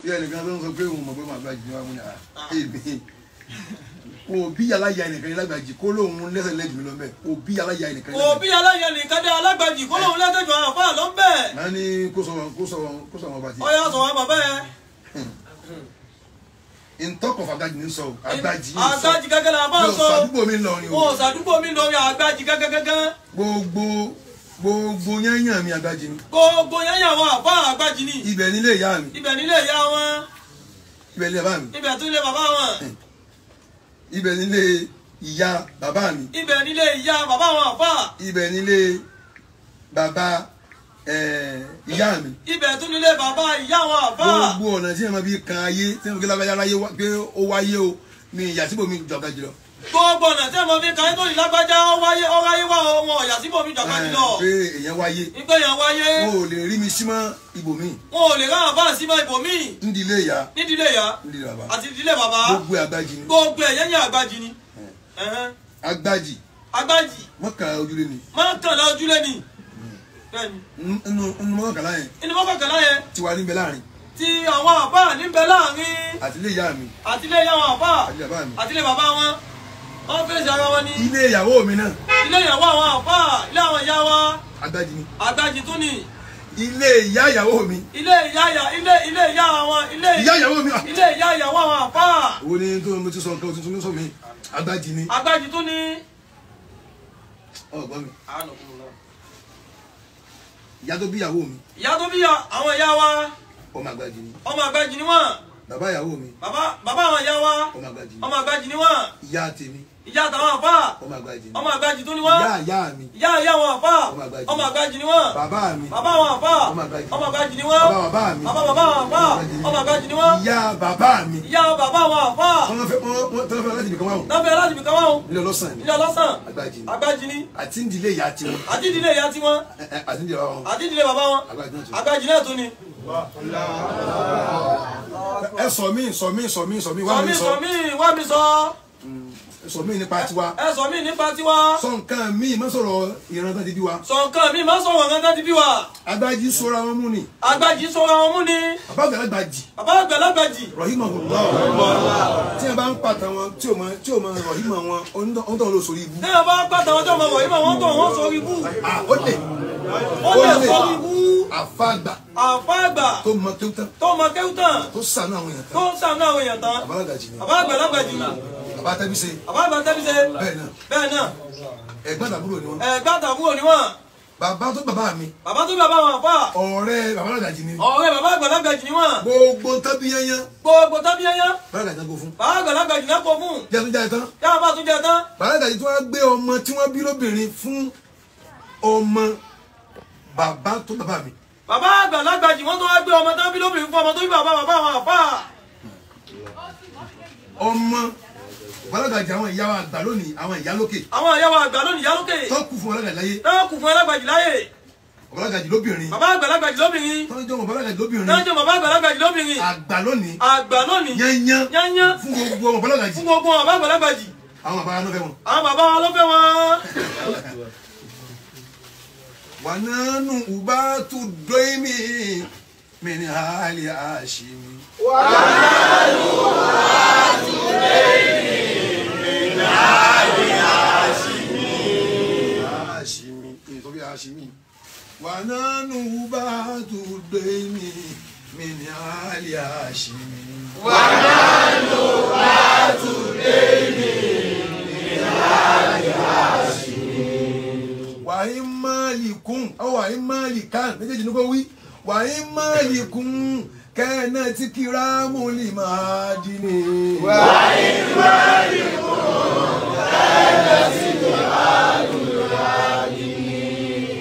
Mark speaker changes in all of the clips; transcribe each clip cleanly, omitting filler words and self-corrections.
Speaker 1: Bí ẹnìkan tó ń sọ pé òun mọ̀ pé màá gbàjì ní wàá mú ni èmi òbí aláya ẹnìkan lágbàjì kó lóun lẹ́sẹ̀ lẹ́jù mi lọ bẹ́ẹ̀ òbí aláya ẹnìkan.
Speaker 2: Òbí aláya ẹnìkan dé alágbàjì kó lóun lẹ́sẹ̀ jù àwọn àfáà lọ bẹ́ẹ̀.
Speaker 1: Màá ní kó sọ wọn bàtí.
Speaker 2: Ọyá sọ wọn bàbá yẹn.
Speaker 1: Ntọ́kọ̀ fàgbàjì ní sọ àgbàjì ní sọ
Speaker 2: àgbàjì gẹ́gẹ́ la bá sọ
Speaker 1: sàdúgbò mi lọrin o
Speaker 2: wọn sàdúgbò mi lọrin àgbàjì gẹ́gẹ́gẹ́gẹ́.
Speaker 1: Gbogbo yányàn mi àgbàjì ni.
Speaker 2: Gbogbo yányàn àwọn àbá àgbàjì ni.
Speaker 1: Ibẹ̀ nílé ìyá mi.
Speaker 2: Ibẹ̀ nílé ìyá wọn.
Speaker 1: Ibẹ̀ nílé bàbá mi.
Speaker 2: Ibẹ̀ tún nílé bàbá wọn.
Speaker 1: Ibẹ̀ nílé ìyá bàbá mi.
Speaker 2: Ibẹ̀ nílé ìyá bàbá wọn àbá.
Speaker 1: Ibẹ̀ nílé bàbá ìyá mi.
Speaker 2: Ibẹ̀ tún nílé bàbá ìyá wọn àbá.
Speaker 1: Gbogbo ọ̀nà tí wọ́n fi kan ayé tí wọ́n fi lágbájá láyé pé ó wáyé o mi ìyá síbò mi jọ̀gá jùlọ.
Speaker 2: Gbogbo ọ̀nà tí wọ́n fi kan ayé tó ní lágbájá wáyé ọ̀ráyé wá wọn ọ̀yà síbò mi jọ̀gá jùlọ.
Speaker 1: Pé èèyàn wáyé.
Speaker 2: Ìpè èèyàn wáyé.
Speaker 1: Wọn ò lè rí mi símọ́ ibòmí.
Speaker 2: Wọn ò lè rán àbá símọ́ ibòmí.
Speaker 1: Nídìílé ìyá.
Speaker 2: Nídìílé ìyá.
Speaker 1: Nídìílé bàbá.
Speaker 2: Àti ìdílé bàbá.
Speaker 1: Gbogbo àgbàjì ni.
Speaker 2: Gbogbo ẹ̀yẹ́yẹ́ àgbàjì ni.
Speaker 1: Àgbàjì.
Speaker 2: Àgbàjì.
Speaker 1: Mọ́kànlá ojúlé ni.
Speaker 2: Mọ́kànlá ojúlé ni.
Speaker 1: Inú mọ́kànlá yẹn.
Speaker 2: Inú mọ́kànlá yẹn.
Speaker 1: Tiwa níbẹ̀ láàrin.
Speaker 2: Ti àwọn àbá níbẹ̀ láàrin.
Speaker 1: Àtìlé ìyá mi.
Speaker 2: Àtìlé ìyá àwọn àbá.
Speaker 1: Àtìlé bàbá mi.
Speaker 2: Àtìlé bàbá wọn. Wọ́n fèsì ara wọn ni.
Speaker 1: Ilé ìyàwó mi náà.
Speaker 2: Ilé ìyàwó àwọn àbá. Ilé àwọn ìyá wa.
Speaker 1: Àgbàjì ni.
Speaker 2: Àgbàjì tún ni.
Speaker 1: Ilé ìyá ìyàwó mi.
Speaker 2: Ilé ìyá ilé ilé ìyá àwọn ilé
Speaker 1: ìyá ìyàwó mi.
Speaker 2: Ilé ìyá ìyàwó àwọn àbá.
Speaker 1: Wo ni tó mo ti sọ nǹkan tuntun sọ mi. Àgbàjì ni.
Speaker 2: Àgbàjì tún ni.
Speaker 1: Ọ̀gbọ́n mi. Ìyá tó bí ìyàwó mi.
Speaker 2: Ìyá tó bí àwọn ìyá wa.
Speaker 1: Ọmọ àgbàjì ni.
Speaker 2: Ọmọ àgbàjì ni wọ́n.
Speaker 1: Bàbá ìyàwó mi.
Speaker 2: Bàbá àwọn ìyá wa.
Speaker 1: Ọmọ àgbàjì ni.
Speaker 2: Ọmọ àgbàjì ni wọ́n.
Speaker 1: Ìyá tèmi.
Speaker 2: Ìyá àtàwọn àfà.
Speaker 1: Ọmọ àgbàjì ni.
Speaker 2: Ọmọ àgbàjì tó ni wọ́n.
Speaker 1: Ìyá ìyá mi.
Speaker 2: Ìyá ìyá àwọn àfà.
Speaker 1: Ọmọ àgbàjì
Speaker 2: ni. Ọmọ àgbàjì ni wọ́n.
Speaker 1: Bàbá mi.
Speaker 2: Bàbá àwọn àfà.
Speaker 1: Ọmọ àgbàjì.
Speaker 2: Ọmọ àgbàjì ni wọ́n.
Speaker 1: Bàbá bàbá mi.
Speaker 2: Bàbá bàbá àwọn àfà. Ọmọ àgbàjì ni wọ́n.
Speaker 1: Ìyá bàbá mi.
Speaker 2: Ìyá bàbá àwọn àfà.
Speaker 1: Tọ́lá fẹ́ láti ibìkan wá o.
Speaker 2: Tọ́lá fẹ́ láti ibìkan wá o.
Speaker 1: Ilé ọlọ́sàn ni.
Speaker 2: Ilé ọlọ́sàn.
Speaker 1: Àgbàjì ni.
Speaker 2: Àgbàjì ni.
Speaker 1: Àti ìdílé ìyá tiwọn.
Speaker 2: Àti ìdílé ìyá tiwọn.
Speaker 1: Àti ìdílé bàbá wọn.
Speaker 2: Àti ìdílé bàbá wọn.
Speaker 1: Àgbàjì náà tún ni.
Speaker 2: Àgbàjì náà tún ni.
Speaker 1: Ẹ sọ mí sọ mí sọ mí sọ mí wá mi sọ.
Speaker 2: Sọ mí wá mi sọ.
Speaker 1: Sọ mí nípa tiwa.
Speaker 2: Ẹ sọ mí nípa tiwa.
Speaker 1: Sọ nǹkan míì má sọ̀rọ̀ ìran tán ti bí wa.
Speaker 2: Sọ nǹkan míì má sọ̀rọ̀ ìran tán ti bí wa.
Speaker 1: Àgbàjì sọra wọn mú ni.
Speaker 2: Àgbàjì sọra wọn mú ni.
Speaker 1: Bàbá àgbàlagbàjì.
Speaker 2: Bàbá àgbàlagbàjì.
Speaker 1: Rahimahullah. Tí a bá ń pàtà wọn tí ò mọ Rahima wọn onítọ̀ ló sórí ibú.
Speaker 2: Tí a bá ń pàtà wọn tí ò mọ Rahima wọn tó wọn sórí ibú.
Speaker 1: Ó lè.
Speaker 2: Ó lè sórí ibú.
Speaker 1: Àfàgbà.
Speaker 2: Àfàgbà.
Speaker 1: Tó mọ kéwú tán.
Speaker 2: Tó mọ kéwú tán.
Speaker 1: Tó ṣàánú àwọn èèyàn tán.
Speaker 2: Tó ṣàánú àwọn èèyàn tán.
Speaker 1: Bàbá àgbàlagbàjì ni.
Speaker 2: Bàbá àgbàlagbàjì ni.
Speaker 1: Bàbá tẹ́bí ṣe.
Speaker 2: Bàbá tẹ́bí ṣe.
Speaker 1: Bẹ́ẹ̀ náà.
Speaker 2: Bẹ́ẹ̀ náà.
Speaker 1: Ẹ̀gbọ́n àtàbúrò ni wọ́n.
Speaker 2: Ẹ̀gbọ́n àtàbúrò ni wọ́n.
Speaker 1: Bàbá tó bàbá mi.
Speaker 2: Bàbá tó bàbá wọn àfà.
Speaker 1: Ọ̀rẹ́ bàbá àgbàlagbàjì ni.
Speaker 2: Ọ̀rẹ́ bàbá àgbàlagbàjì ni wọ́n.
Speaker 1: Gbogbo tẹ́bí yányán.
Speaker 2: Gbogbo tẹ́bí yányán.
Speaker 1: Bàbá àgbàlagbàjì kò fún.
Speaker 2: Bàbá àgbàlagbàjì náà kò fún.
Speaker 1: Jẹ́ tún jẹ́ tán.
Speaker 2: Yá bá tún jẹ tán.
Speaker 1: Bàbá àgbàlagbàjì tí wọ́n gbé ọmọ tí wọ́n bí lóbìnrin fún ọmọ bàbá tó bàbá mi.
Speaker 2: Bàbá àgbàlagbàjì wọ́n tó wá gbé ọmọ tán bí lóbìnrin fún ọmọ tó bí bàbá bàbá wọn àfà.
Speaker 1: Ọmọ Bàlágàjì àwọn ìyá wa àgbà lónìí àwọn ìyá lókè.
Speaker 2: Àwọn ìyá wa àgbà lónìí ìyá lókè.
Speaker 1: Tó kù fún Bàlágàjì láyé.
Speaker 2: Tó kù fún Bàlágàjì láyé.
Speaker 1: Bàlágàjì lóbìnrin.
Speaker 2: Bàbá àgbàlagbàjì lóbìnrin.
Speaker 1: Tó ń jọ Bàlágàjì lóbìnrin.
Speaker 2: Tó ń jọ bàbá àgbàlagbàjì lóbìnrin.
Speaker 1: Àgbà lónìí.
Speaker 2: Àgbà lónìí.
Speaker 1: Yányán.
Speaker 2: Yányán.
Speaker 1: Fún gbogbo ọmọ Bàlágàjì.
Speaker 2: Fún gbogbo ọmọ àgbàlagbàjì.
Speaker 1: Àwọn bàbá wa ló fẹ́ wọn.
Speaker 2: Àwọn bàbá wa ló fẹ́ wọn.
Speaker 1: Wànánù ubatu doimi min hali ashimi.
Speaker 3: Wànánù ubatu doimi min hali ashimi.
Speaker 1: Ashimi, ìtọ́bí ashimi. Wànánù ubatu doimi min hali ashimi.
Speaker 3: Wànánù ubatu doimi min hali ashimi.
Speaker 1: Wàyí máàlìkún wàyí máàlìkán méjèèjì ní kò wí wàyí máàlìkún kẹ́ẹ̀nà tí kíráàmù lè máa dín ní.
Speaker 3: Wàyí máàlìkún kẹ́ẹ̀nà tí kíráàmù lè máa dín ní.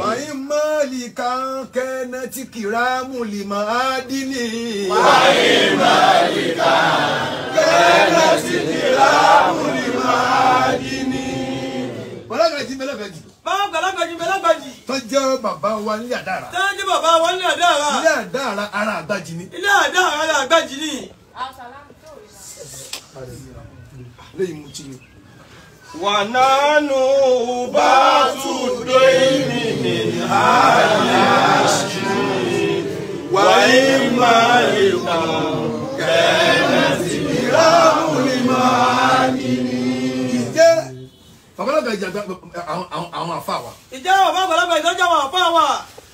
Speaker 1: Wàyí máàlìkán kẹ́ẹ̀nà tí kíráàmù lè máa dín ní.
Speaker 3: Wàyí máàlìkán kẹ́ẹ̀nà tí kíráàmù lè máa dín ní.
Speaker 1: Bàlágàjì mẹ́lẹ́gàjì.
Speaker 2: Bàbá àgbàlagbàjì mẹ́lẹ́gàjì.
Speaker 1: Tó jẹ́ bàbá wa nílé àdára.
Speaker 2: Tó jẹ́ bàbá wa nílé àdára.
Speaker 1: Ilé àdára ara àgbàjì ni.
Speaker 2: Ilé àdára ara àgbàjì ni.
Speaker 1: Lẹ́yìn mutí ni.
Speaker 3: Wànánù bá tún dé mi ní àyà sí.
Speaker 1: Wàyí máa lè kún kẹ́ẹ̀nà tí kìrámù lè máa dì ní. Ìjẹ́ babalága ìjà àwọn àfa wa.
Speaker 2: Ìjẹ́ bàbá àgbàlagbà ìtọ́jú àwọn àfa wa.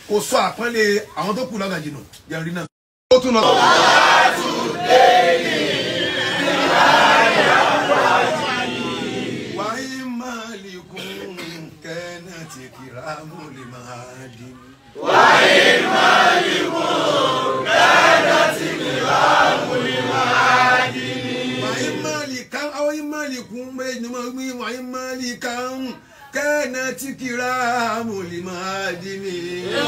Speaker 1: Kò sọ àpọ́nlé àwọn tó kù lágàjì nù yẹn rí náà. Ó tún lọ. Wàyí máa lè kún kẹ́ẹ̀nà tí kìrámù lè máa dì ní.
Speaker 3: Wàyí máa lè kún kẹ́ẹ̀nà tí kìrámù lè máa dì ní.
Speaker 1: Wàyí máa lè kán àwọn yìí máa lè kún méjì ní máa wí wàyí máa lè kán kẹ́ẹ̀nà tí kìrámù lè máa dì ní.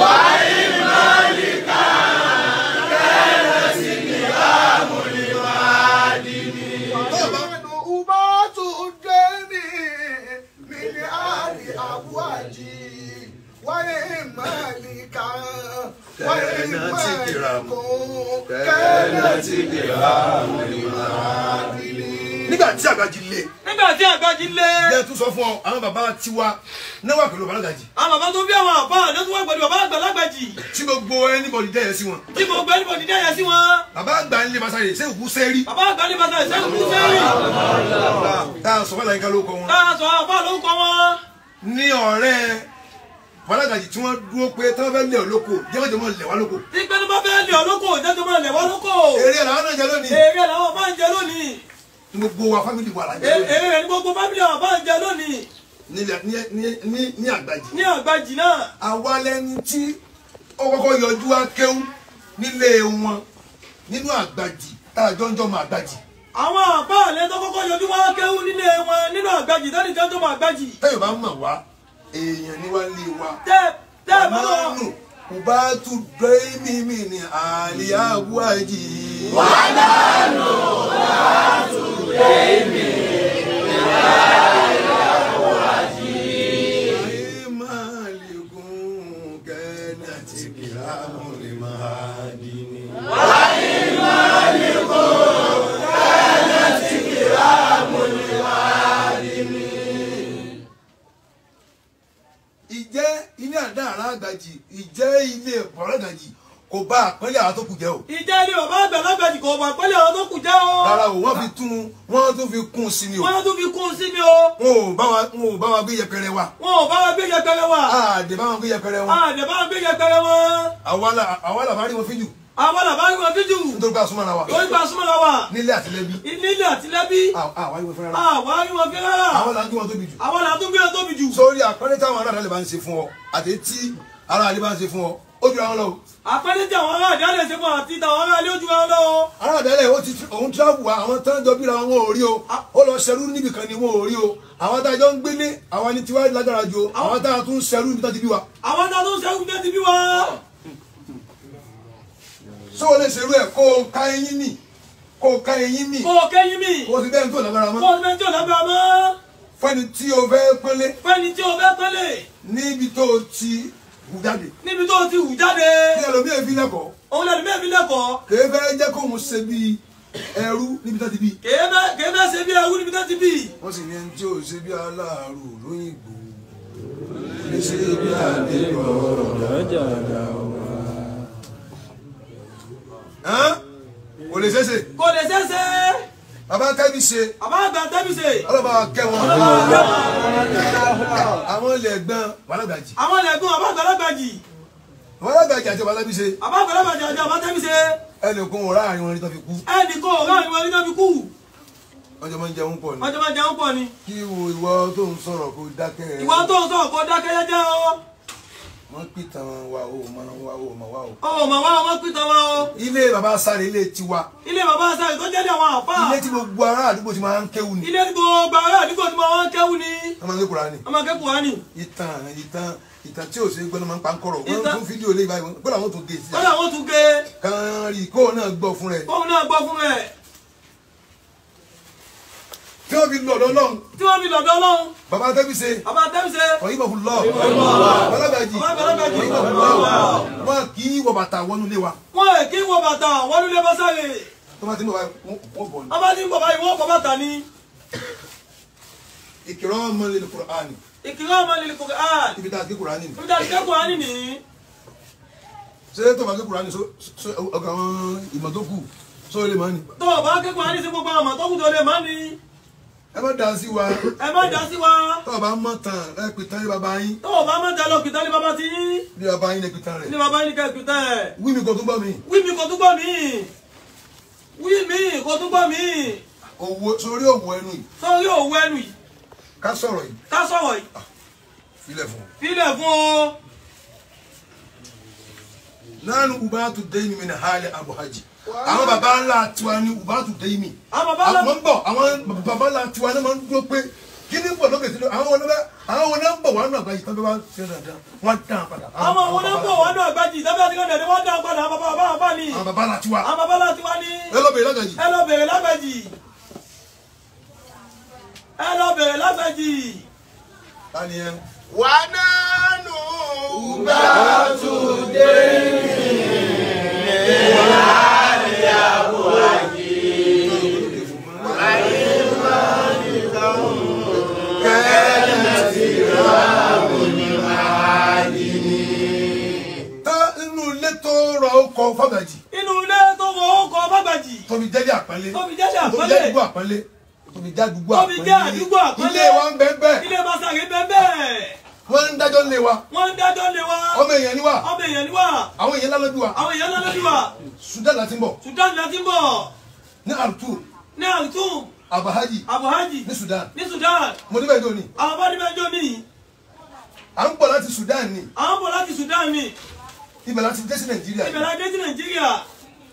Speaker 3: Wàyí máa lè kán kẹ́ẹ̀nà tí kìrámù lè máa dì ní.
Speaker 1: Nígbà tí àgbàjì le.
Speaker 2: Nígbà tí àgbàjì le.
Speaker 1: Jẹ́ tún sọ fún ọ, àwọn bàbá tiwa náà wà pẹ̀lú bàbá àgbàjì.
Speaker 2: Àwọn bàbá tó bí àwọn àbá ló tún wà pẹ̀lú bàbá àgbàlagbàjì.
Speaker 1: Tí gbogbo anybody dẹ́yẹ sí wọn.
Speaker 2: Tí gbogbo anybody dẹ́yẹ sí wọn.
Speaker 1: Bàbá àgbà ń lé Masari, ṣé òkú sẹ́rí.
Speaker 2: Bàbá àgbà ń lé Masari, ṣé òkú sẹ́rí.
Speaker 1: Tá a sọ fún àlàyé ká ló kọ wọn.
Speaker 2: Tá a sọ àbá ló kọ wọn.
Speaker 1: Ní ọ̀rẹ́ bàlágàjì tí wọ́n dúró pé tí wọ́n fẹ́ lé olóko jẹ́wọ́jẹ́ mọ́ lẹ̀ wá lóko.
Speaker 2: Tí pé tó bá fẹ́ lé olóko jẹ́jọ́ mọ́ lẹ̀ wá lóko.
Speaker 1: Èrè làwọn náà jẹ lónìí.
Speaker 2: Èrè làwọn bá ń jẹ lónìí.
Speaker 1: Ní gbogbo wa fámìlì wa là ń jẹ lónìí.
Speaker 2: Èrè ní gbogbo fámìlì wa bá ń jẹ lónìí.
Speaker 1: Ní àgbàjì.
Speaker 2: Ní àgbàjì náà.
Speaker 1: Àwa lẹni tí ó kọ́kọ́ yọjú akéwú nílé wọn nínú àgbàjì tá a jọ ń jọ mọ àgbàjì.
Speaker 2: Àwọn àbá àlẹ́ tó kọ́kọ́ yọjú wá kéwú nílé wọn nínú àgbàjì tó ní jọ́ mọ àgbàjì.
Speaker 1: Tẹ́yọ̀ bá mọ̀ wá èèyàn ní wá lé wa.
Speaker 2: Tẹ́ tẹ́ bá lọ.
Speaker 1: Mánù kò bá tún dé mímì ní àlìyáwájì.
Speaker 3: Wàhálà nù bá tún dé mímì ní àlìyáwájì.
Speaker 1: Máa lè gún kẹ́nà tí kìlámù lè máa dì ní.
Speaker 3: Wàyí máa lè gún kẹ́nà tí kìlámù lè máa dì ní.
Speaker 1: Ìjẹ́ ilé àdáàrá àgbàjì, ìjẹ́ ilé bọ̀rọ̀ àgbàjì kò bá àpẹẹlẹ àwọn tó kù jẹ́ o.
Speaker 2: Ìjẹ́ ilé bàbá àgbàlagbàjì kò bá àpẹẹlẹ àwọn tó kù jẹ́ o.
Speaker 1: Rárá o, wọ́n fi tún wọ́n tún fi kún sí ni o.
Speaker 2: Wọ́n tún fi kún sí ni o.
Speaker 1: Wọn ò bá wa gbé yẹpẹrẹ wa.
Speaker 2: Wọn ò bá wa gbé yẹpẹrẹ wa.
Speaker 1: Àdè bá wọn gbé yẹpẹrẹ wọn.
Speaker 2: Àdè bá wọn gbé yẹpẹrẹ wọn.
Speaker 1: Àwa là bá rí wọn fíjù.
Speaker 2: Àwa là bá rí wọn fíjù.
Speaker 1: Nítorí pé a súnmọ́ ara wa.
Speaker 2: Nítorí pé a súnmọ́ ara wa.
Speaker 1: Nílé àti lẹ́bí.
Speaker 2: Nílé àti lẹ́bí.
Speaker 1: Àwa rí wọn fún rárá.
Speaker 2: Àwa rí wọn fún rárá.
Speaker 1: Àwọn là ń gbé wọn tóbi jù.
Speaker 2: Àwọn là ń tún gbé wọn tóbi jù.
Speaker 1: Sórí àpẹẹrẹ táwọn ará àdálẹ̀ bá ń ṣe fún ọ àti tí ará àlè bá ń ṣe fún ọ ó ju àwọn lọ.
Speaker 2: Àpẹẹrẹ tí àwọn ará àdálẹ̀ ṣe fún àti táwọn ará ilé ó ju àwọn lọ.
Speaker 1: Ará àdálẹ̀ ó ti òun tíráàbù wa àwọn tán jọ bíra wọn ò rí o ó lọ ṣerú níbì kan ni wọn ò rí o àwọn tá a jọ ń gbélé àwọn ni tiwa lágbára ju o àwọn tá a tún ṣerú níbi tá ti bí wa.
Speaker 2: Àwọn tá a tún ṣerú níbi tá ti bí wa.
Speaker 1: Ṣé o lè ṣerú ẹ̀ kó o ká eyín mì kó o ká eyín mì
Speaker 2: kó o kẹ́yìn mì
Speaker 1: kó o ti bẹ́ẹ̀ tó lágbára mọ́
Speaker 2: kó o ti bẹ́ẹ̀ tó lágbára mọ́.
Speaker 1: Fẹ́ni tí o fẹ́ pélé
Speaker 2: fẹ́ni tí o fẹ́ pélé
Speaker 1: níbi tó o ti hù jáde
Speaker 2: níbi tó o ti hù jáde.
Speaker 1: Kí ẹlòmíì fi lẹ́kọ̀ọ́
Speaker 2: òun lẹ́lòmíì fi lẹ́kọ̀ọ́.
Speaker 1: Kèé fẹ́ jẹ́ kóun ṣe bí ẹrú níbi tó ti bí.
Speaker 2: Kèé fẹ́ ṣe bí ẹrú níbi tó ti bí.
Speaker 1: Wọ́n sì ní ẹni tí ò ṣe bí aláàrù lóyìnbó ní ṣe bí àdébọ̀ kò lè ṣeéṣe.
Speaker 2: Kò lè ṣeéṣe.
Speaker 1: Bàbá tẹ́bí ṣe.
Speaker 2: Bàbá àgbà tẹ́bí ṣe.
Speaker 1: Ọlọ́ba kẹ́ wọn. Àwọn ilẹ̀ gbọ́n wàlágbàjì.
Speaker 2: Àwọn ilẹ̀ gbọ́n bàbá àgbàlagbàjì.
Speaker 1: Wàlágbàjì àti bàbá tẹ́bí ṣe.
Speaker 2: Bàbá àgbàlagbàjì àti bàbá tẹ́bí ṣe.
Speaker 1: Ẹnìkan ò ráàrin wọn ní tó fi kú.
Speaker 2: Ẹnìkan ò ráàrin wọn ní tó fi kú.
Speaker 1: Wọ́n jọ máa ń jẹun pọ̀ ni.
Speaker 2: Wọ́n jọ máa ń jẹun pọ̀ ni.
Speaker 1: Kí wo ìwọ tó ń sọ̀rọ̀ kó dákẹ́.
Speaker 2: Ìwọ tó ń sọ̀rọ̀ kó dákẹ́ jẹ́jẹ́ o.
Speaker 1: Wọ́n pìtàn wa o mọ̀ wa o mọ̀ wa o.
Speaker 2: O mọ̀ wa o wọ́n pìtàn wa o.
Speaker 1: Ilé bàbá sáré ilé tiwa.
Speaker 2: Ilé bàbá sáré tó jẹ́ àwọn àfáà.
Speaker 1: Ilé tí gbogbo ará àdúgbò ti máa ń kéwú ni.
Speaker 2: Ilé tí gbogbo ará àdúgbò ti máa ń kéwú ni.
Speaker 1: Wọ́n máa ń ké Kùránì.
Speaker 2: Wọ́n máa ń ké Kùránì.
Speaker 1: Ìtàn tí ò ṣe gbọ́dọ̀ máa ń pa ń kọ̀rọ̀. Wọ́n tún fídíò lé ìbáyìí kó làwọn tún gé sí.
Speaker 2: Kó làwọn tún gé.
Speaker 1: Kan rí kóun náà gbọ́ fún rẹ̀.
Speaker 2: Kóun náà gbọ́ fún rẹ̀.
Speaker 1: Tí wọ́n fi lọ̀dọ̀ Ọlọ́run.
Speaker 2: Tí wọ́n fi lọ̀dọ̀ Ọlọ́run.
Speaker 1: Bàbá tẹ́bí ṣe.
Speaker 2: Bàbá tẹ́bí ṣe.
Speaker 1: Ọ̀yìnbó fún lọ. Bàlágàjì. Ọ̀yìnbó fún lọ. Wọ́n kì í wọ bàtà wọnú ilé wa.
Speaker 2: Wọ́n kì í wọ bàtà wọnú ilé bá sáré.
Speaker 1: Tó bá ti ń bọ̀ báyìí wọ́n bọ̀ ni.
Speaker 2: Wọ́n bá ti ń bọ̀ báyìí wọ́n bọ̀ bàtà ni.
Speaker 1: Ikraman lil Qur'ani.
Speaker 2: Ikraman lil Qur'ani.
Speaker 1: Ibi tá a ti ké Kùránì ni.
Speaker 2: Ibi tá a ti ké Kùránì ni.
Speaker 1: Ṣé tó bá ké Kùránì ọkàn àwọn ìmọ̀ tó kù sọ lè máa ní.
Speaker 2: Tó o bá ké Kùránì sí gbogbo àwọn tó kù tó lè máa ní.
Speaker 1: Ẹ má dá sí wa.
Speaker 2: Ẹ má dá sí wa.
Speaker 1: Tó o bá mọ̀ tán ẹ pè tán ní bàbá yín.
Speaker 2: Tó o bá mọ̀ tán lọ pè tán ní bàbá ti yín.
Speaker 1: Ní bàbá yín lè pè tán rẹ̀.
Speaker 2: Ní bàbá yín lè pè tán rẹ̀.
Speaker 1: Wí mi kò tún gbọ́ mi.
Speaker 2: Wí mi kò tún gbọ́ mi. Wí mi kò tún gbọ́ mi.
Speaker 1: Òwò sórí òwò ẹnu yìí.
Speaker 2: Sórí òwò ẹnu yìí.
Speaker 1: Ká sọ̀rọ̀ yìí.
Speaker 2: Ká sọ̀rọ̀ yìí.
Speaker 1: Filẹ̀ fún.
Speaker 2: Filẹ̀ fún o.
Speaker 1: Nánú ubatu deyimi min hali Abu Haji. Àwọn baba ńlá tiwa ni ubatu deyimi.
Speaker 2: Àwọn baba ńlá.
Speaker 1: Àwọn ń bọ̀ àwọn baba ńlá tiwa ni wọ́n ń dúró pé kí ni bọ̀ lókè sílẹ̀ àwọn oní ń bọ̀ wà nù àgbáyé tán bí wọ́n ṣe dandan wọ́n dán padà.
Speaker 2: Àwọn oní ń bọ̀ wà nù àgbáyé tán bí wọ́n ṣe dandan wọ́n dán padà àwọn baba bá ní.
Speaker 1: Àwọn baba ńlá tiwa.
Speaker 2: Àwọn baba ńlá tiwa ni.
Speaker 1: Ẹ lọ bèrè lágbàjì.
Speaker 2: Ẹ lọ bèrè lágbàjì. Ẹ lọ bèrè lágbàjì.
Speaker 1: Ta ni ẹ?
Speaker 3: Wà nánú ubatu deyimi min hali Abu Haji.
Speaker 1: Ọkọ̀ fàgbàjì.
Speaker 2: Inú ilé tó rọ ọkọ̀ fàgbàjì.
Speaker 1: Tóbi jẹ́jẹ́ àpọ́nlé.
Speaker 2: Tóbi jẹ́jẹ́ àpọ́nlé.
Speaker 1: Tóbi jẹ́ àdúgbò àpọ́nlé. Tóbi jẹ́ àdúgbò àpọ́nlé.
Speaker 2: Tóbi jẹ́ àdúgbò àpọ́nlé.
Speaker 1: Ilé wa ń bẹ bẹ́ẹ̀.
Speaker 2: Ilé Masari ń bẹ bẹ́ẹ̀.
Speaker 1: Wọ́n ń dájọ́ lé wa.
Speaker 2: Wọ́n ń dájọ́ lé wa.
Speaker 1: Ọmọ èèyàn ni wá.
Speaker 2: Ọmọ èèyàn ni wá.
Speaker 1: Àwọn èèyàn ńlá lójú wa.
Speaker 2: Àwọn èèyàn ńlá lójú wa.
Speaker 1: Sudan la ti ń bọ̀.
Speaker 2: Sudan la ti ń bọ̀.
Speaker 1: Ní Khartoum.
Speaker 2: Ní Khartoum.
Speaker 1: Abu Haji.
Speaker 2: Abu Haji.
Speaker 1: Ní Sudan.
Speaker 2: Ní Sudan.
Speaker 1: Mo níbẹ̀ jọ ni.
Speaker 2: Àwọn bá níbẹ̀ jọ ni.
Speaker 1: À ń bọ̀ láti Sudan ni.
Speaker 2: À ń bọ̀ láti Sudan ni.
Speaker 1: Ibẹ̀ láti dé sí Nàìjíríà.
Speaker 2: Ibẹ̀ láti dé sí Nàìjíríà.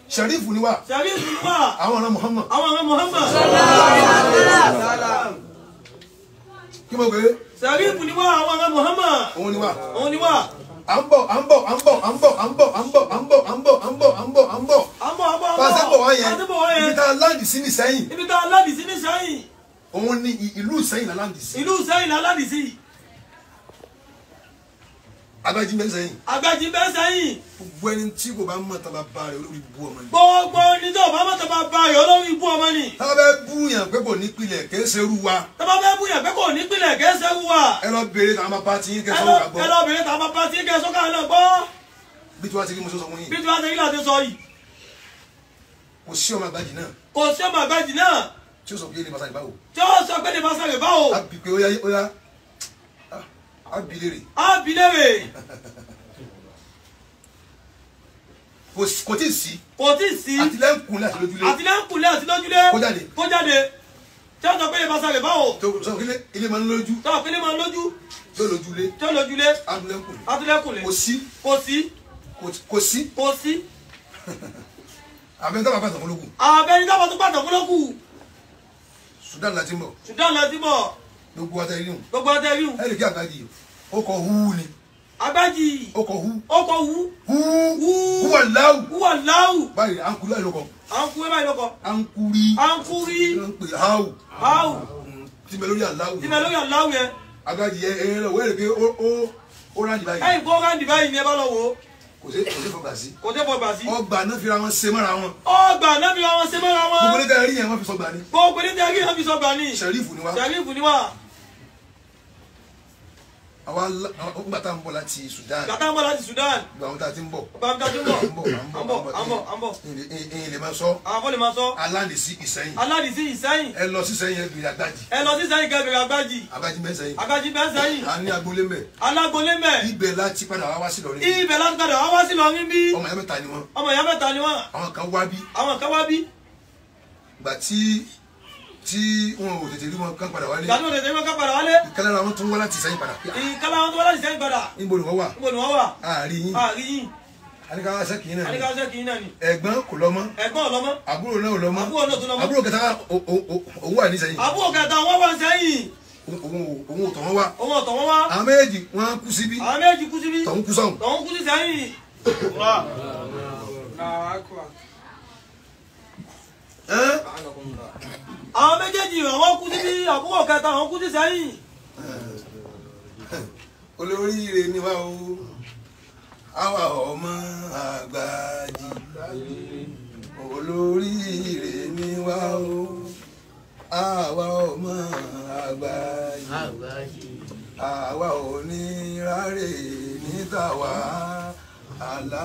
Speaker 1: Sherifu ni wá.
Speaker 2: Sherifu ni wá.
Speaker 1: Àwọn ọ̀ràn Muhammad.
Speaker 2: Àwọn ọ̀ràn Muhammad.
Speaker 1: Kí mo gbé?
Speaker 2: Sherifu ni wá àwọn ọ̀ràn Muhammad.
Speaker 1: Òun ni wá.
Speaker 2: Òun ni wá.
Speaker 1: À ń bọ̀ à ń bọ̀ à ń bọ̀ à ń bọ̀ à ń bọ̀ à ń bọ̀ à ń bọ̀ à ń bọ̀ à ń bọ̀ à ń bọ̀ à ń bọ̀.
Speaker 2: À ń bọ̀ à ń bọ̀ à ń bọ̀.
Speaker 1: Pàṣẹ bọ̀ wá yẹn.
Speaker 2: Pàṣẹ bọ̀ wá yẹn.
Speaker 1: Ibi tá a láǹdì sí ní Ìsẹ́yìn.
Speaker 2: Ibi tá a láǹdì sí ní Ìsẹ́yìn.
Speaker 1: Òun ni ìlú Ìsẹ́yìn la láǹdì sí.
Speaker 2: Ìlú Ìsẹ́yìn la láǹdì sí.
Speaker 1: Agbájí bẹ́ sẹ́yìn.
Speaker 2: Agbájí bẹ́ sẹ́yìn.
Speaker 1: Gbogbo ẹni tí kò bá mọ̀ tàbá bá rẹ̀ olórí bú ọmọ ni.
Speaker 2: Gbogbo ẹni tí kò bá mọ̀ tàbá bá rẹ̀ olórí bú ọmọ ni.
Speaker 1: Tá bá fẹ́ búyàn pé kò ní pilẹ̀ kìí ṣe irú wa.
Speaker 2: Tá bá fẹ́ búyàn pé kò ní pilẹ̀ kìí ṣe irú wa.
Speaker 1: Ẹ lọ bèrè tàwọn bàbá tí yín kẹsàn án gbọ́.
Speaker 2: Ẹ lọ bèrè tàwọn bàbá tí yín kẹsàn án gbọ́.
Speaker 1: Bí tí wàá ti rí mo sọ fún yín.
Speaker 2: Bí tí wàá ti rí láti sọ yìí.
Speaker 1: Kò sí ọmọ àgbájì náà.
Speaker 2: Kò sí ọmọ àgbájì náà.
Speaker 1: Tí ó sọ pé lè máa sáré báwo.
Speaker 2: Tí ó sọ pé lè máa sáré báwo.
Speaker 1: A bì pé ó yá ó yá. Abilere.
Speaker 2: Abilere.
Speaker 1: Kò tí ì sí.
Speaker 2: Kò tí ì sí.
Speaker 1: Àtìlẹ́kùnlé àti lójúlé.
Speaker 2: Àtìlẹ́kùnlé àti lójúlé.
Speaker 1: Kó jáde.
Speaker 2: Kó jáde. Tí wọ́n sọ pé ìbáṣà rẹ̀ báwo.
Speaker 1: Tó sọ pé ilé máa ń lójú.
Speaker 2: Tó sọ pé ilé máa ń lójú.
Speaker 1: Tó lójúlé.
Speaker 2: Tó lójúlé.
Speaker 1: Àtìlẹ́kùnlé.
Speaker 2: Àtìlẹ́kùnlé.
Speaker 1: Kò sí.
Speaker 2: Kò sí.
Speaker 1: Kò sí.
Speaker 2: Kò sí.
Speaker 1: Àbẹ̀ni tábà pàtàkì olókù.
Speaker 2: Àbẹ̀ni tábà tún pàtàkì olókù.
Speaker 1: Sudan la ti ń bọ̀.
Speaker 2: Sudan la ti ń bọ̀.
Speaker 1: Gbogbo ata irun.
Speaker 2: Gbogbo ata irun.
Speaker 1: Ẹ̀rì kí àgbájì ó kọ hú ni.
Speaker 2: Àgbájì.
Speaker 1: Ó kọ hú.
Speaker 2: Ó kọ hú.
Speaker 1: Hú. Hú wà láwù.
Speaker 2: Hú wà láwù.
Speaker 1: Báyìí ankuri báyìí ló kọ.
Speaker 2: Ankuri báyìí ló kọ.
Speaker 1: Ankuri.
Speaker 2: Ankuri.
Speaker 1: Ló ń pè háwù.
Speaker 2: Háwù.
Speaker 1: Tí bẹ lórí àláwù.
Speaker 2: Tí bẹ lórí àláwù yẹn.
Speaker 1: Àgbájì ẹ ẹ lọ wẹ́rẹ̀ pé ó ráǹdì báyìí.
Speaker 2: Ẹ̀yìn kó ráǹdì báyìí ni ẹ bá lọ wò ó.
Speaker 1: Kò sí fọgbà sí.
Speaker 2: Kò sí fọgbà sí.
Speaker 1: Ọgbà náà fira wọn ṣe mọ́ra wọn.
Speaker 2: Ọgbà náà fira wọn ṣe mọ́ra wọn.
Speaker 1: Gbogbo ní tẹ́lẹ̀ rí yẹn wọ́n fi sọgbà ni.
Speaker 2: Gbogbo ní tẹ́lẹ̀ rí yẹn wọ́n fi sọgbà ni.
Speaker 1: Ṣẹ̀rífù ni wá.
Speaker 2: Ṣẹ̀rífù ni wá.
Speaker 1: Àwa nígbà tá à ń bọ̀ láti Sudan.
Speaker 2: Gbà tá à ń bọ̀ láti Sudan.
Speaker 1: Gbà wọn tá a ti ń bọ̀.
Speaker 2: Gbà wọn tá a ti ń bọ̀.
Speaker 1: À ń bọ̀ à ń bọ̀
Speaker 2: à ń bọ̀ à ń bọ̀.
Speaker 1: Ìyìn lè máa sọ.
Speaker 2: Àwọn kò lè máa sọ.
Speaker 1: Aláǹdì sí Ìsẹ́yìn.
Speaker 2: Aláǹdì sí Ìsẹ́yìn.
Speaker 1: Ẹ lọ sí Ìsẹ́yìn ẹ bèrè Àgbájì.
Speaker 2: Ẹ lọ sí Ìsẹ́yìn kẹ́ bèrè Àgbájì.
Speaker 1: Àgbájì bẹ́ẹ̀ sẹ́yìn.
Speaker 2: Àgbájì bẹ́ẹ̀ sẹ́yìn.
Speaker 1: A ní agboolé mbẹ̀.
Speaker 2: Alágboolé mbẹ̀.
Speaker 1: Ibẹ̀ láti padà wá wá sí Ìlọrin.
Speaker 2: Ibẹ̀ láti padà wá wá sí Ìlọrin bí.
Speaker 1: Ọmọ ìyá mẹ́ta ni wọ́n.
Speaker 2: Ọmọ ìyá mẹ́ta ni wọ́n.
Speaker 1: Àwọn kan wá bí.
Speaker 2: Àwọn kan wá bí.
Speaker 1: Gbà tí wọn ò tètè rí wọn kán padà wálé.
Speaker 2: Gbà tí wọn tètè rí wọn kán padà wálé.
Speaker 1: Ìkàlára wọn tún wá láti Ìsẹ́yìn padà.
Speaker 2: Ìkàlára wọn tún wá láti Ìsẹ́yìn padà.
Speaker 1: Níbo ni wọ́n wà?
Speaker 2: Níbo ni wọ́n wà?
Speaker 1: Àárín yín.
Speaker 2: Àárín yín.
Speaker 1: Àníkàwá sẹ́kì yín náà ni.
Speaker 2: Àníkàwá sẹ́kì yín náà ni.
Speaker 1: Ẹ̀gbọ́n kò lọ mọ́.
Speaker 2: Ẹ̀gbọ́n ò lọ mọ́.
Speaker 1: Àbúrò náà ò lọ mọ́.
Speaker 2: Àbúrò náà tún lọ mọ́.
Speaker 1: Àbúrò kẹta òun wà ní Ìsẹ́yìn.
Speaker 2: Àbúrò kẹta wọ́n wà Ìsẹ́yìn.
Speaker 1: Òun ò tọ̀ wọ́n wá.
Speaker 2: Òun ò tọ̀ wọ́n wá.
Speaker 1: Àwọn méjì wọ́n kú síbí.
Speaker 2: Àwọn méjì kú síbí.
Speaker 1: Tọ̀hún kú sọ̀hún.
Speaker 2: Tọ̀hún kú sí Ìsẹ́yìn. Àwọn méjèèjì àwọn kú síbí, àbúrò kẹta àwọn kú sí Ìsẹ́yìn.
Speaker 1: Olóríire ni wá o, àwa ọmọ Àgbájì. Olóríire ni wá o, àwa ọmọ Àgbájì. Àwa ò ní ráre ní tàwa, àlá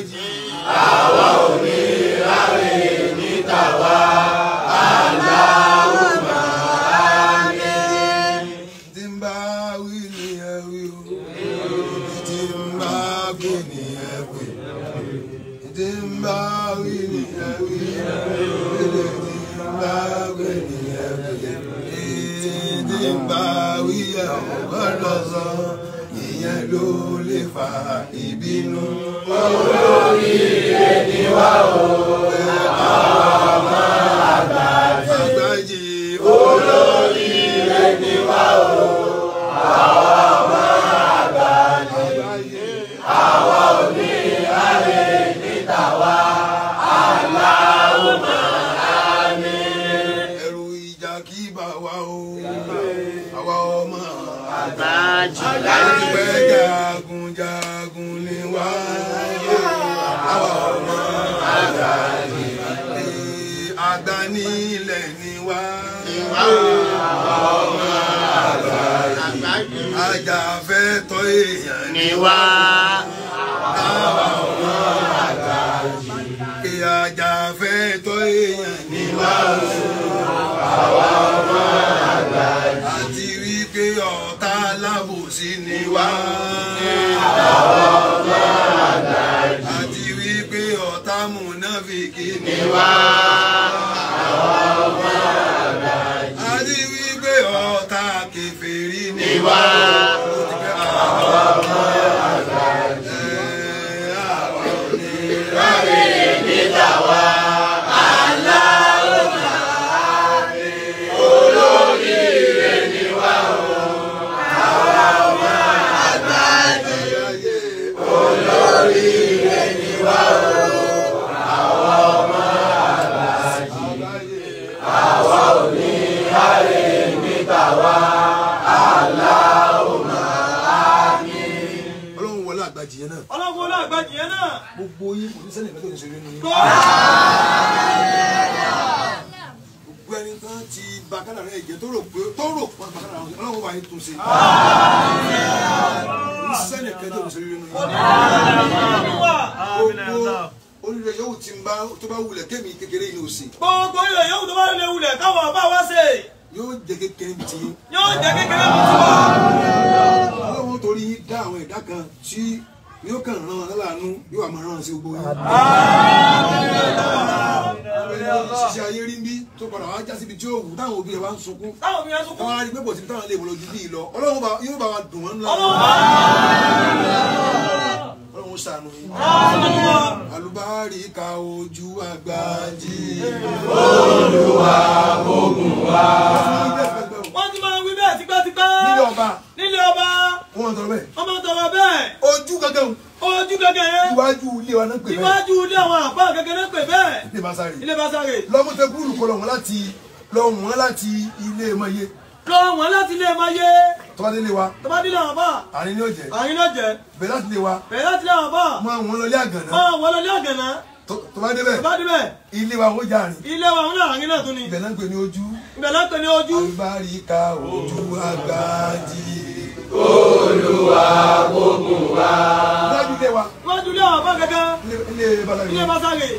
Speaker 1: àgbájì.
Speaker 3: Àwa ò ní ráre ní tàwa. Allahumma àmín.
Speaker 1: Tí ń bá wí ni ẹ wí o, tí ń bá pè ní ẹ pè, tí ń bá wí ni ẹ wí, tí ń bá pè ní ẹ pè, tí ń bá wí ẹ ò gbọ́dọ̀ sọ, ìyẹn ló lè fa ìbínú.
Speaker 3: Olóríire ni wá o, àwa ọmọ
Speaker 1: Àgbájì.
Speaker 3: Olóríire ni wá o, àwa ọmọ Àgbájì. Àwa ò ní ráre ní tàwa. Allahumma àmín.
Speaker 1: Ẹ̀rù ìjà kì í bà wá o, àwa ọmọ
Speaker 3: Àgbájì.
Speaker 1: Àgbẹ̀ jagunjagun ni wá, àwa ọmọ
Speaker 3: Àgbájì.
Speaker 1: Àgbà nílẹ̀ ni wá,
Speaker 3: Àwa ọmọ Àgbájì.
Speaker 1: Ajàfẹ́tọ̀ọ́ èèyàn
Speaker 3: Ni wá. Àwa ọmọ Àgbájì.
Speaker 1: Ajàfẹ́tọ̀ọ́ èèyàn ni
Speaker 3: Ni wá o. Àwa ọmọ Àgbájì.
Speaker 1: Àti wípé ọ̀tá alábòsí ni wá.
Speaker 3: Àwa ọmọ Àgbájì.
Speaker 1: Àti wípé ọ̀tá mùnáfíkì ni
Speaker 3: Ni wá. Àwa ọmọ Àgbájì.
Speaker 1: Àti wípé ọ̀tá kèfèrí ni
Speaker 3: Ni wá. Àwa ọmọ Àgbájì.
Speaker 1: Àwa ò ní
Speaker 3: Ráre ní tàwa. Allahumma àmín. Olóríire ni wá o. Àwa ọmọ Àgbájì. Olóríire ni wá o. Àwa ọmọ Àgbájì. Àwa ò ní ráre ní tàwa. Allahumma àmín.
Speaker 1: Ọlọ́run wọlé Àgbájì yẹn náà.
Speaker 2: Ọlọ́run wọlé Àgbájì yẹn náà.
Speaker 1: Gbogbo yín kò ní sẹ́ni ìfẹ́ tó ní ṣeré nínú yín. Gbogbo ẹni tán ti ba kádàrá ẹ̀jẹ̀ tó rò pé tó rò pé ba kádàrá ọ̀hún Ọlọ́run wà ní túnṣe. Kò ní sẹ́ni ìfẹ́ tó ní ṣeré nínú yín. Gbogbo oríire yòówù tí ń bá tó bá wulẹ̀ kémi kékeré yìí ní òsì.
Speaker 2: Gbogbo oríire yòówù tó bá wulẹ̀ káwọn àbá wá ṣe.
Speaker 1: Yóò jẹ́ kékeré bí ti yín.
Speaker 2: Yóò jẹ́ kékeré bí ti wá.
Speaker 1: Ọlọ́run torí yín dá àwọn ẹ̀dá kan tí yóò kàn rán wọn láàánú yóò wà máa rán sí gbogbo yín. Ṣiṣẹ́ ayé rí bí tó padà wá já síbi tí ó wù táwọn òbí rẹ̀ wá ń sunkún.
Speaker 2: Táwọn òbí rẹ̀ sunkún.
Speaker 1: Táwọn arí pé kò síbi táwọn lè wọ lójú bí lọ. Ọlọ́run yóò bá wa dùn wọ́n ńlá. Ọlọ́run ṣàánú yín. Àlùbáríkà ojú Àgbájì.
Speaker 3: Olúwa ogun wa.
Speaker 2: Wọ́n ti máa ń wí bẹ́ẹ̀ tipẹ́tipẹ́.
Speaker 1: Nílé ọba.
Speaker 2: Nílé ọba.
Speaker 1: Wọ́n máa ń tọrọ bẹ́ẹ̀.
Speaker 2: Wọ́n máa ń tọrọ bẹ́ẹ̀.
Speaker 1: Ojú gangan.
Speaker 2: Ojú gangan yẹn.
Speaker 1: Iwájú ilé wa náà pè bẹ́ẹ̀.
Speaker 2: Iwájú ilé àwọn àbá gangan náà pè bẹ́ẹ̀.
Speaker 1: Ilé Básárì.
Speaker 2: Ilé Básárì.
Speaker 1: Lọ́mú tẹ kúrú kọ lọ wọ́n láti lọ wọ́n láti ilé Mọ́yé.
Speaker 2: Lọ wọ́n láti ilé Mọ́yé.
Speaker 1: Tó bá délé wa.
Speaker 2: Tó bá délé àwọn àbá.
Speaker 1: Àárín ni ó jẹ́.
Speaker 2: Àárín ni ó jẹ́.
Speaker 1: Bẹ̀rẹ̀ láti ilé wa.
Speaker 2: Bẹ̀rẹ̀ láti ilé àwọn àbá.
Speaker 1: Máa wọ́n lọ ilé Àgànná.
Speaker 2: Máa wọ́n lọ ilé Àgànná.
Speaker 1: Tó bá débẹ̀.
Speaker 2: Tó bá débẹ̀.
Speaker 1: Ilé wa ó jà rìn.
Speaker 2: Ilé wa òun náà àárín náà tún ni.
Speaker 1: Ibẹ̀ náà ń pè ní ojú.
Speaker 2: Ibẹ̀ náà ń pè ní ojú.
Speaker 1: Àlùbáríkà ojú Àgbájì.
Speaker 3: Olúwa ogun wa.
Speaker 1: Iwájú ilé wa.
Speaker 2: Iwájú ilé àwọn àbá gangan.
Speaker 1: Ilé Básárì.
Speaker 2: Ilé Básárì.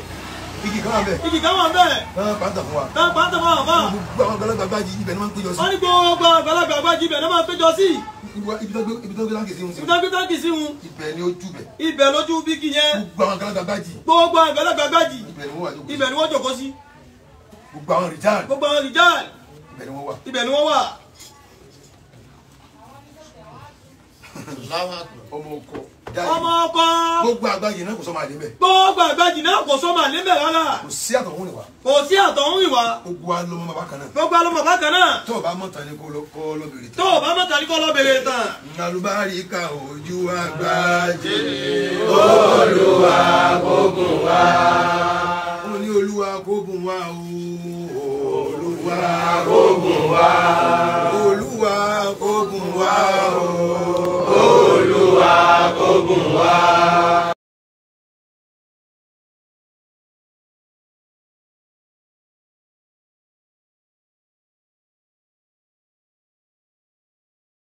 Speaker 1: Igi kan wà bẹ́ẹ̀.
Speaker 2: Igi kan wà bẹ́ẹ̀.
Speaker 1: Tán pàǹtà fún wa.
Speaker 2: Tán pàǹtà fún wa.
Speaker 1: Gbogbo àwọn àgbàlagbà Àgbájì ibẹ̀ ni wọ́n ń péjọ sí.
Speaker 2: Wọ́n ní gbogbo àgbàlagbà Àgbájì ibẹ̀ ni wọ́n máa ń péjọ sí.
Speaker 1: Ibi tó gbé táǹkì sí hun.
Speaker 2: Ibi tó gbé táǹkì sí hun.
Speaker 1: Ibẹ̀ ni ojú bẹ̀.
Speaker 2: Ibẹ̀ lójú bíkì yẹn.
Speaker 1: Gbogbo àwọn àgbàlagbà Àgbájì.
Speaker 2: Gbogbo àgbàlagbà Àgbájì.
Speaker 1: Ibẹ̀ ni wọ́n wà jókòó sí.
Speaker 2: Ibẹ̀ ni wọ́n jókòó sí.
Speaker 1: Gbogbo àwọn rìjáàlì.
Speaker 2: Gbogbo àwọn rìjáàlì.
Speaker 1: Ibẹ̀ ni wọ́n wà.
Speaker 2: Ibẹ̀ ni wọ́n wà.
Speaker 1: Ọmọ ọkọ.
Speaker 2: Ọmọ ọkọ.
Speaker 1: Gbogbo Àgbájì náà kò sọ́mọ àlè ńbẹ̀.
Speaker 2: Gbogbo Àgbájì náà kò sọ́mọ àlè ńbẹ̀ rárá.
Speaker 1: Kò sí àtọ̀hún ìwà.
Speaker 2: Kò sí àtọ̀hún ìwà.
Speaker 1: Gbogbo wa ló mọ bàbá kan náà.
Speaker 2: Gbogbo wa ló mọ bàbá kan náà.
Speaker 1: Tó o bá mọ̀ tán ni kó lọ bèrè tán.
Speaker 2: Tó o bá mọ̀ tán ni kó lọ bèrè tán.
Speaker 1: Àlùbáríkà ojú Àgbájì.
Speaker 3: Olúwa gbógun